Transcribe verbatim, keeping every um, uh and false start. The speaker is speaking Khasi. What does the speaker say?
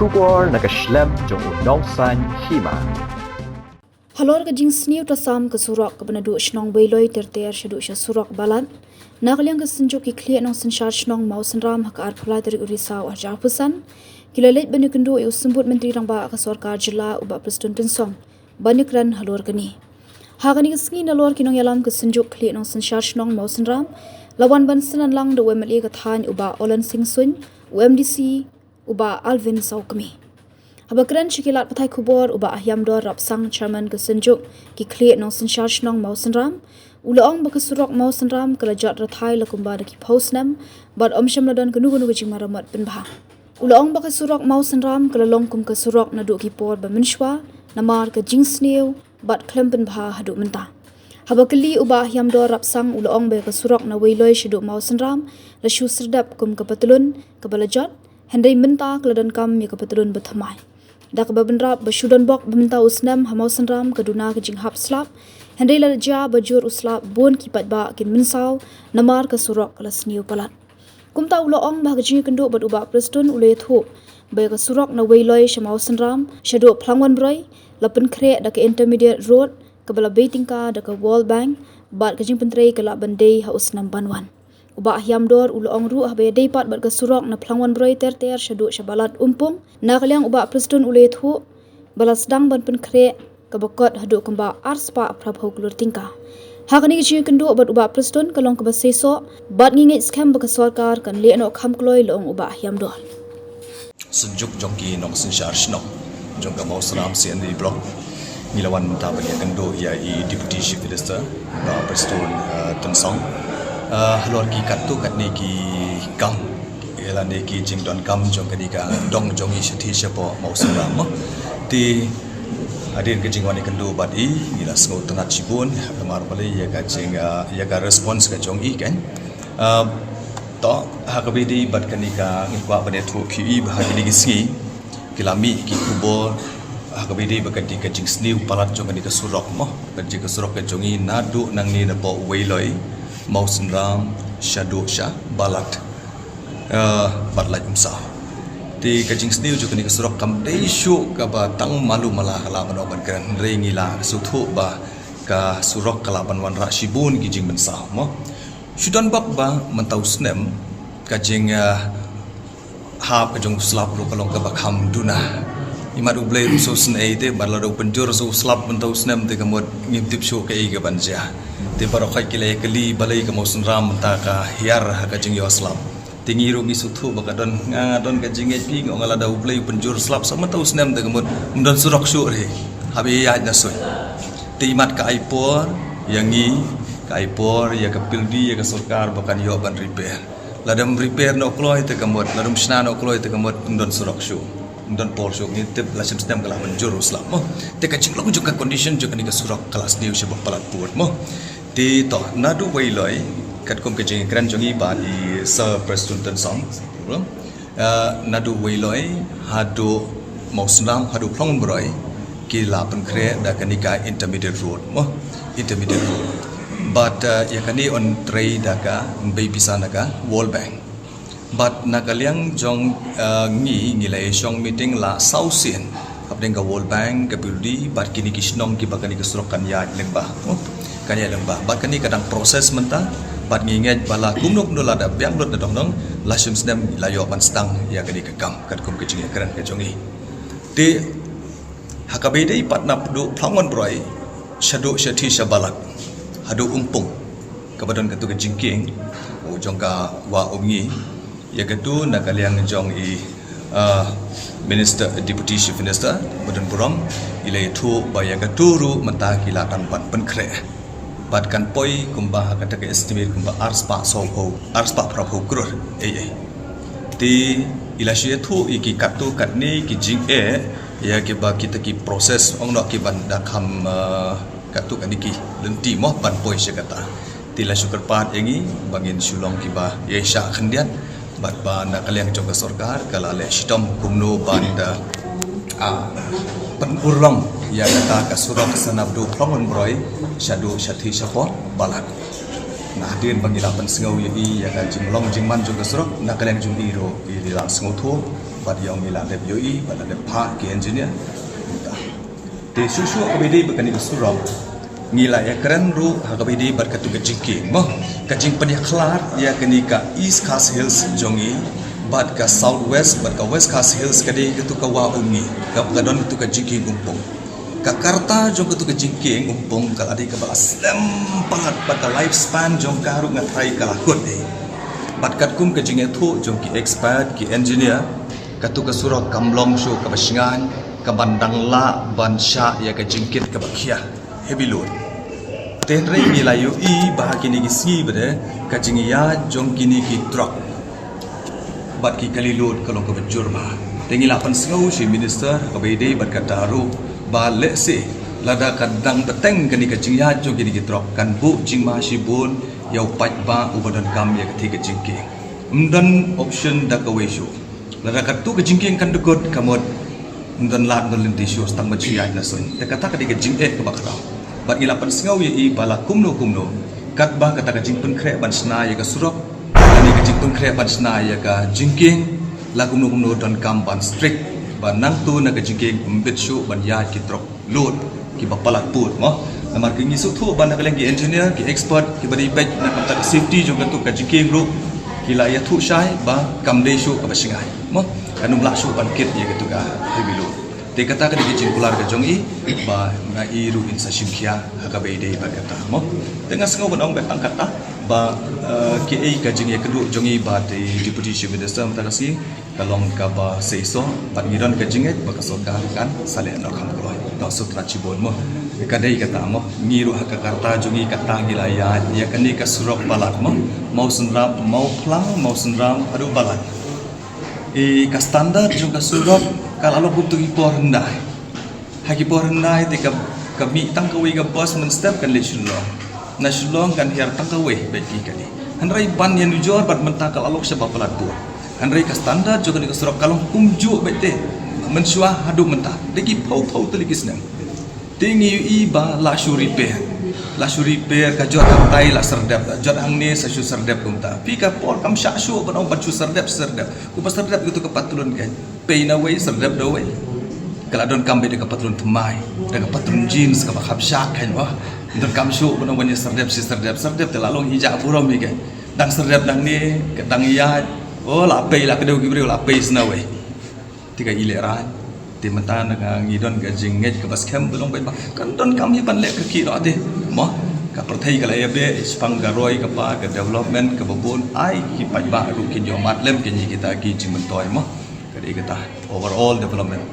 Khubor na ka shlem jong u Nongsaiñ Hima. Halor ka jingsniew tasam ka surok kaba naduh shnong Weiloi ter ter shaduh sha surok Balat, na ka liang ka Synjuk ki khlieh nongsynshar shnong Mawsynram ha ka arphew lai tarik u Risaw arhajar arphew san ki la leit ban ïakynduh ïa u Symbud Myntri Rangbah ka Sorkar Jylla u Bah Prestone Tynsong ban ïakren halor kane. Ha kane ka sngi nalor ki nongïalam ka Synjuk khlieh nongsynshar shnong Mawsynram la wan ban synran lang da u M L A ka thaiñ u Bah Olen Singh Suin, u M D C u Bah Alvin Sawkmie. Haba kren sha ki lad pathai khubor u Bah Hiamdor Rapsang, Chairman ka Synjuk ki khlieh nongsynshar shnong Mawsynram, u la ong ba ka surok Mawsynram ka la jot rathai la kumba da ki phew snem bad ym shym la don kano kano ka jingmaramot pynbha. U la ong ba ka surok Mawsynram ka la long kum ka surok naduh ki por ba mynshuwa namar ka jingsniew bad khlem pynbha haduh mynta. Haba kylli u Bah Hiamdor Rapsang u la ong ba ka surok na Weiloi shaduh Mawsynram la shu syrdoh kum ka patlun kaba la jot, hynrei mynta ka la donkam ïa ka patlun ba thymmai. Da kaba bynrap ba shu donbok ba mynta u snem ha Mawsynram ka duna ka jinghap slap, hynrei la jia ba jur u slap bun ki paidbah kin mynsaw namar ka surok ka la sniew palat. Kumta u la ong ba ha ka jingïakynduh bad u Bah Prestone u la ïathuh ba ïa ka surok na Weiloi sha Mawsynram shaduh Phlangwanbroi la pynkhreh da ka intermediate road kaba la bei tyngka da ka World Bank bad ka jingpyntrei ka lah ban dei ha u snem ban wan. U Bah Hiamdor u la ong ruh haba ïadei pat bad ka surok na Phlangwanbroi ter ter shaduh sha Balat Umpung, na ka liang u Bah Prestone u la ïathuh ba la sdang ban pynkhreh kaba kot haduh kumba arspah phraphew klur tyngka. Ha kane ka jingïakynduh bad u Bah Prestone ka long kaba seisoh bad ngi ngeit skhem ba ka sorkar kan leh noh kham kloi, la ong u Bah Hiamdor. Synjuk jong ki nongsynshar shnong jong ka Mawsynram C and D Block, ngi la wan mynta ban ïakynduh ïa i Deputy Chief Minister Bah Prestone, eh, Tynsong, eh, halor ki katto katne ki kam ïa lane ki jingdonkam jong kane ka dong jong i shathie shapoh Mawsynram. Te hadien ka jingwan ïakynduh bad i, ngi la sngewtynnat shibun namar balei ïa ka jing, ah, ïa ka response ka jong i kan. Ah, to ha kaba ïadei bad kane ka, ngi kwah ban ïathuh phi i ba ha kine ki sngi ki la mih ki khubor ha kaba ïadei bad kane ka jingsniew palat jong kane ka surok mo, ka jing ka surok ka jong i naduh nangne napoh Weiloi Mawsynram shaduh sha Balat, eh, bad Laitumsaw. Te ka jingsniew jong kane ka surok kam dei shuh kaba tang malu mala ka lah ban ong ban kren, hynrei ngi la sngewthuh ba ka surok ka lah ban wanrah shibun ki jingmynsaw mo. Shu donbok ba mynta u snem ka jing, eh, hap ka jong u slap ruh ka long kaba kham duna. Imat U Blei ruh sngewsynei te bad lada u pynjur sa u slap mynta u snem te ka mut ngim tip shuh kaei kaban jia. Te baroh khoit ki la ïakylli balei ka Mawsynram mynta ka hiar ha ka jingïoh slap. Te ngi ruh ngi sngewthuh ba ka don, nga don ka jingngeit phi, nga ong lada U Blei u pynjur slap sa mynta u snem te ka mut ym don surok shuh re. Haba ïaid na suiñ. Te imat ka ai por ïa ngi, ka ai por ïa ka pildi, ïa ka sorkar ba kan ïoh ban repair. Lada ym repair noh kloi te ka mut, lada ym shna noh kloi te ka mut ym don surok shuh, ym don por shuh. Ngi tip la shisnem ka lah ban jur u slap mo. Te ka jinglong jong ka condition jong kane ka surok ka la sniew shapoh palat pud mo. Te to, naduh Weiloi, katkum ka jingkren jong i bad i Sir Prestone Tynsong, eh, naduh Weiloi haduh Mawsynram haduh Phlongbroi ki la pynkhreh da kane ka intermediate road mo, intermediate road. Bad, eh, ïa kane yn trei da ka, yn bei pisa na ka World Bank. Bad na ka liang jong, eh, ngi, ngi la ïa shong meeting la saw sien hapdeng ka World Bank, ka P W D bad kine ki shnong kiba kane ka surok kan ïaid lyngba. Kan ïaid lyngba. Bad kane ka dang process mynta bad ngi ngeit ba la kumno kumno lada biang lut na dong dong, la shisnem la ïoh ban sdang ïa kane ka kam katkum ka jingïakren ka jong i. Te ha kaba ïadei pat naduh Phlongwanbroi shaduh shathie sha Balat haduh Umpung kaba don katu ka jingkieng u jong ka Wah Umngi, ïa katu na ka liang jong i, ah, Minister, Deputy Chief Minister ba don burom, i la ïathuh ba ïa katu ruh mynta ki la dang ban pynkhreh. Bad kan poi kumba ha kata ka estimate kumba arspah sawphew, arspah phraphew klur. Ei, ei. Te i la shu ïathuh ïa ki katto katne ki jingeh ïa kiba kita ki process ong noh kiban da kham, ah, katto katne ki lynti mo ban poi sha kata. Te la shu kyrpad ïa ngi ba ngin shu long kiba ïaishah khyndiat bad ba na ka liang jong ka sorkar ka la leh shitom kumno ban da, ah, pynurlong ïa kata ka surok sa naduh Phlongwanbroi shaduh shathie shapoh Balat. Na hadien ba ngi la pynsngew ïa i ïa ka jinglong jingman jong ka surok, na ka liang jong i ruh i la sngewthuh Bad ïa ngi la dep ïohi, bad la dep phah ki engineer. Te shuh shuh kaba ïadei bad kane ka surok, ngi la ïakren ruh ha kaba ïadei bad katu ka jingkieng mo, ka jingpynïakhlad ïa kane ka East Khasi Hills jong ngi bad ka South West bad ka West Khasi Hills, ka dei katu ka wah Umngi, ka, ka don katu ka jingkieng Umpung. Ka karta jong katu ka jingkieng Umpung ka la dei kaba la slem palat bad ka lifespan jong ka ruh nga tharai ka la kut eh. Bad katkum ka jingïathuh jong ki expert, ki engineer, katu ka surok kam long shuh kaba shngaiñ kaban dang lah ban shah ïa ka jingkit kaba khia, heavy load. Te hynrei ngi la ïohi ba ha kine ki sngi ba dei ka jingïaid jong kine ki truck bad ki kali load ka long kaba jur bha. Te ngi la pynsngew sha i minister ha kaba ïadei bad kata ruh ba lehse lada ka dang bteng kane ka jingïaid jong kine ki truck kan buh jingma shibun ïa u paidbah uba donkam ïa katei ka jingkieng. Ym don option da kawei shuh. Lada katu ka jingkieng kan dkut ka mut ym don lad ym don lynti shuh tang ban shu ïaid na suiñ. Te kata ka dei ka jingeh kaba khraw. Bad ngi la pynsngew ïa i ba la kumno kumno katba kata ka jingpynkhreh ban shna ïa ka surok, kane ka jingpynkhreh ban shna ïa ka jingkieng, la kumno kumno donkam ban strict ba nangta na ka jingkieng ym bit shuh ban ïaid ki truck load kiba palat pud mo. Namar ki ngi sngewthuh ba na ka liang ki engineer, ki expert kiba dei beit na ka bynta ka safety jong katu ka jingkieng ruh ki la ïathuh shai ba kam dei shuh kaba shngaiñ mo, kan ym lah shuh ban kit ïa katu ka heavy load. Te kata ka dei ka jingkular ka jong i ba nga i ruh in sa shim khia ha kaba ïadei bad kata mo. Te nga sngew ban ong beit tang kata ba, eh, kiei ka jingïakynduh jong i bad i Deputy Chief Minister mynta ka sngi ka long kaba seisoh bad ngi don ka jingngeit ba ka sorkar kan sa leh noh kham kloi. Noh sutrat shibun mo. Ka dei kata mo, ngi ruh ha ka karta jong ngi kata ngi la ïaid ïa kane ka surok Balat mo, Mawsynram, Mawphlang, Mawsynram haduh Balat. I ka standard jong ka surok ka la long kum tu ki por hyndai. Ha ki por hyndai te ka, ka mih tang kawei ka bus mynstep kan leit Shillong. Na Shillong kan hiar tang kawei beit ki kali. Hynrei ban ïanujor bad mynta ka la long shaba palat bun. Hynrei ka standard jong kane ka surok ka long kumjuh beit te mynshuwa haduh mynta. Da ki phew phew tylli ki snem. Te ngi ïohi ba la shu repair. La shu repair, ka jot hangtai la syrdep, jot hangne sa shu syrdep kumta. Phi ka por kam shah shuh ban ong ban shu syrdep, syrdep. Kumba syrdep katu ka patlun kan. Pei na wei, syrdep da wei. Ka la donkam beit da ka patlun thymmai, da ka patlun jeans kaba kham shah kan wah. Donkam shuh ban ong ban ïa syrdep shi syrdep, syrdep te la long hi jah burom hi kan. Dang syrdep dang ne, ka dang ïaid. Oh, la pei la kdew ki briew la pei sna wei. Te ka i lehraiñ. Te mynta na ka ngi don ka jingngeit kaba skhem ba long beit ba kan donkam hi ban leh ka ki noh te. Mo, ka pyrthei ka la ïa beh shaphang ka roi ka par ka development kaba bun, ai ki paidbah ruh kin ïoh mad lem kin ïa kita ki jingmyntoi mo. Ka dei kata overall development.